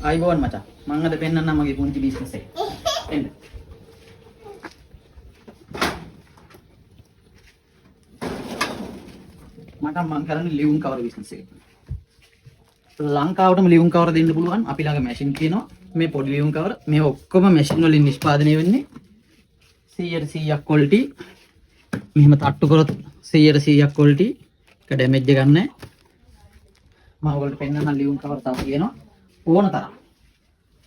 ආයිබෝවන් මචං. මං අද පෙන්නන්නම් මගේ පුංචි බිස්නස් එක. එන්න. මට මං කරන්නේ ලියුම් කවර බිස්නස් එක. ලංකාවටම ලියුම් කවර දෙන්න පුළුවන්. අපි ළඟ මැෂින් තියෙනවා. මේ පොඩි ලියුම් කවර මේ ඔක්කොම මැෂින් වලින් නිෂ්පාදනය වෙන්නේ. 100ට 100ක් ක්වොලිටි. මෙහෙම තට්ටු කරොත් 100ට 100ක් ක්වොලිටි. ඒක ඩැමේජ් එකක් නැහැ. මම ඔයගොල්ලන්ට පෙන්නන්නම් ලියුම් කවර තව තියෙනවා. ඕන තරම්.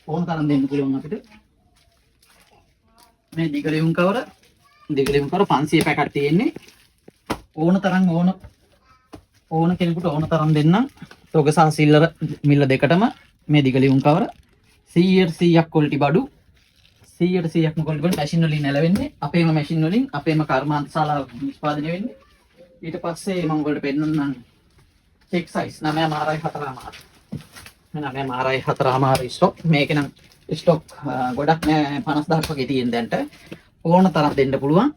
ඕන තරම් දෙන්න පුළුවන් අපිට. මේ දිග ලියුම් කවර, දිග ලියුම් කවර 500 පැකට් තියෙන්නේ. ඕන තරම් ඕන ඕන කෙනෙකුට ඕන තරම් දෙන්නම්. තොග සහ සිල්ලර මිල්ල දෙකටම මේ දිග ලියුම් කවර 100ට 100ක් ක්වොලිටි බඩු, 100ට 100ක්ම ක්වොලිටි බඩු මැෂින් වලින් නැලවෙන්නේ. අපේම මැෂින් වලින් අපේම කර්මාන්ත ශාලාව නිෂ්පාදනය වෙන්නේ. ඊට පස්සේ මම ඔයගොල්ලන්ට පෙන්නන්නම් චෙක් සයිස් 9 මාරයි 4 මාර. මේ 9 මාරයි 4 මාර ස්ටොක්. මේකේ නම් ස්ටොක් ගොඩක් නෑ, 50,000ක් වගේ තියෙන දැන්ට. ඕන තරම් දෙන්න පුළුවන්.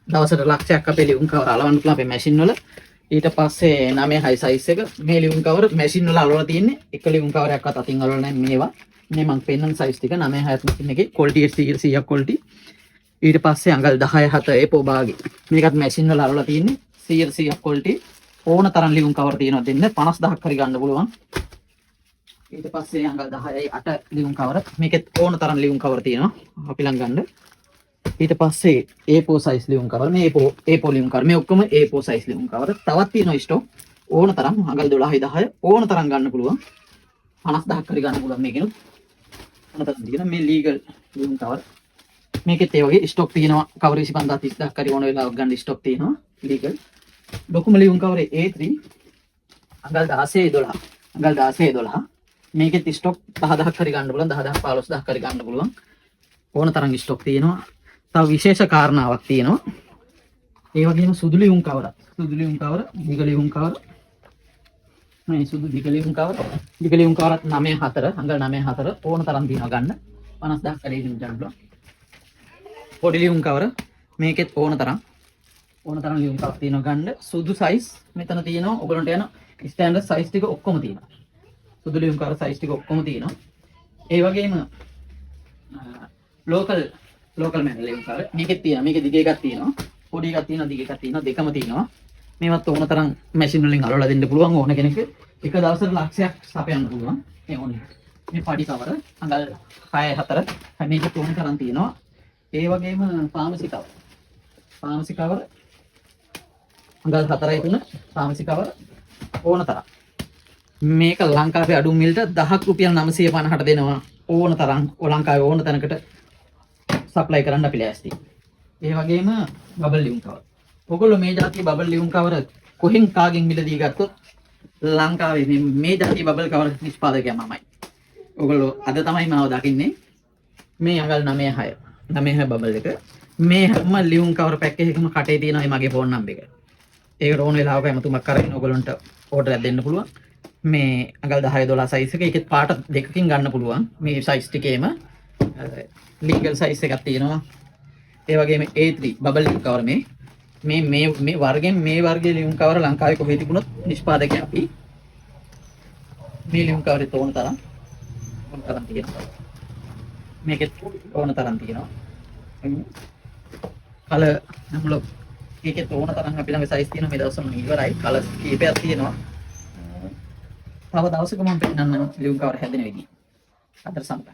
දවසට ලක්ෂයක් අපේ ලියුම් කවර අලවන්න පුළුවන් අපේ මැෂින් වල. ඊට පස්සේ 9 හයි සයිස් එක මේ ලියුම් කවර මැෂින් වල අලවලා තියෙන්නේ. එක ලියුම් කවරයක්වත් අතින් අලවලා නැහැ මේවා. මේ මං පෙන්නන සයිස් ටික 9 6 මැෂින් එකේ ක්වොලිටි 100 100ක් ක්වොලිටි. ඊට පස්සේ අඟල් 10 7 ඒපෝ භාගේ. මේකත් මැෂින් වල අලවලා තියෙන්නේ 100 100ක් ක්වොලිටි. ඕන තරම් ලියුම් කවර තියෙනවා දෙන්න, 50,000ක් හරි ගන්න පුළුවන්. ඊට පස්සේ අඟල් 10යි 8 ලියුම් කවර. මේකෙත් ඕන තරම් ලියුම් කවර තියෙනවා අපි ළඟ ගන්න. ඊට පස්සේ A4 size ලියුම් කවර, මේ A4 A4 ලියුම් කවර, මේ ඔක්කොම A4 size ලියුම් කවර. තවත් තියෙනවා ස්ටොක් ඕන තරම් අඟල් 12යි 10 ඕන තරම් ගන්න පුළුවන්. 50,000ක් හරි ගන්න පුළුවන් මේකෙනුත්. ඕන තරම් තියෙනවා. මේ ලීගල් ලියුම් කවර. මේකෙත් ඒ වගේ ස්ටොක් තියෙනවා. කවර 25,000 30,000ක් හරි ඕන වෙලාවක ගන්න ස්ටොක් තියෙනවා ලීගල්. ලොකුම ලියුම් කවරේ A3 අඟල් 16 12, අඟල් 16 12. මේකෙත් ස්ටොක් 10,000ක් හරි ගන්න පුළුවන්, 10,000 15,000ක් හරි ගන්න පුළුවන්. ඕන තරම් ස්ටොක් තියෙනවා. තව විශේෂ කාරණාවක් තියෙනවා. ඒ වගේම සුදු ලියුම් කවරත්, සුදු ලියුම් කවර, දිග ලියුම් කවර, මේ සුදු දිග ලියුම් කවර, දිග ලියුම් කවරත් 9 4, අඟල් 9 4 ඕන තරම් තියෙනවා ගන්න. 50,000ක් හරි ගන්න පුළුවන්. පොඩි ලියුම් කවර මේකෙත් ඕන තරම්, ඕන තරම් ලියුම් කවර තියෙනවා ගන්න. සුදු සයිස් මෙතන තියෙනවා. ඔයගොල්ලන්ට යන ස්ටෑන්ඩඩ් සයිස් ටික ඔක්කොම තියෙනවා. සුදු ලියුම් කවර සයිස් ටික ඔක්කොම තියෙනවා. ඒ වගේම ලෝකල් ලෝකල් මැන ලියුම් කවර මේකෙත් තියෙනවා. මේකේ දිග එකක් තියෙනවා, පොඩි එකක් තියෙනවා, දිග එකක් තියෙනවා, දෙකම තියෙනවා. මේවත් ඕන තරම් මැෂින් වලින් අලවලා දෙන්න පුළුවන්. ඕන කෙනෙක් එක දවසට ලක්ෂයක් සපයන්න පුළුවන් මේ ඕනේ. මේ පඩි කවර අඟල් 6 4 මේකෙත් ඕන තරම් තියෙනවා. ඒ වගේම ෆාමසි කවර, ෆාමසි කවර අඟල් 4යි 3 ෆාමසි කවර ඕන තරම්. මේක ලංකාවේ අඩු මිලට 1000ක් රුපියල් 950ට දෙනවා. ඕන තරම් ලංකාවේ ඕන තැනකට සප්ලයි කරන්න අපි ලෑස්ති. ඒ වගේම බබල් ලියුම් කවර. ඔයගොල්ලෝ මේ ජාතිය බබල් ලියුම් කවර කොහෙන් කාගෙන් මිලදී ගත්තොත් ලංකාවේ මේ මේ ජාතිය බබල් කවර නිෂ්පාදකයා මමයි. ඔයගොල්ලෝ අද තමයි මාව දකින්නේ. මේ අඟල් 9 6 9 6 බබල් එක. මේ හැම ලියුම් කවර පැක් එකකම කටේ තියෙනවා මගේ ෆෝන් නම්බර් එක. ඒකට ඕන වෙලාවක ඇමතුමක් කරගෙන ඔයගොල්ලන්ට ඕඩර් එකක් දෙන්න පුළුවන්. මේ අඟල් 10 12 සයිස් එක, ඒකෙත් පාට දෙකකින් ගන්න පුළුවන්. මේ සයිස් ටිකේම ලීගල් සයිස් එකක් තියෙනවා. ඒ වගේම A3 bubble ලියුම් කවර මේ මේ මේ මේ වර්ගෙන් මේ වර්ගයේ ලියුම් කවර ලංකාවේ කොහේ තිබුණොත් නිෂ්පාදකයා අපි. මේ ලියුම් කවරේ ඕන තරම්, ඕන තරම් තියෙනවා. මේකෙත් ඕන තරම් තියෙනවා. කලර් නම්ලොක් ඒකෙත් ඕන තරම් අපි ළඟ සයිස් තියෙනවා. මේ දවස්වල නම් ඉවරයි. කලර්ස් කීපයක් තියෙනවා. තව දවසක මම පෙන්නන්නම් ලියුම් කවර හැදෙන විදිහ. අතර සමග.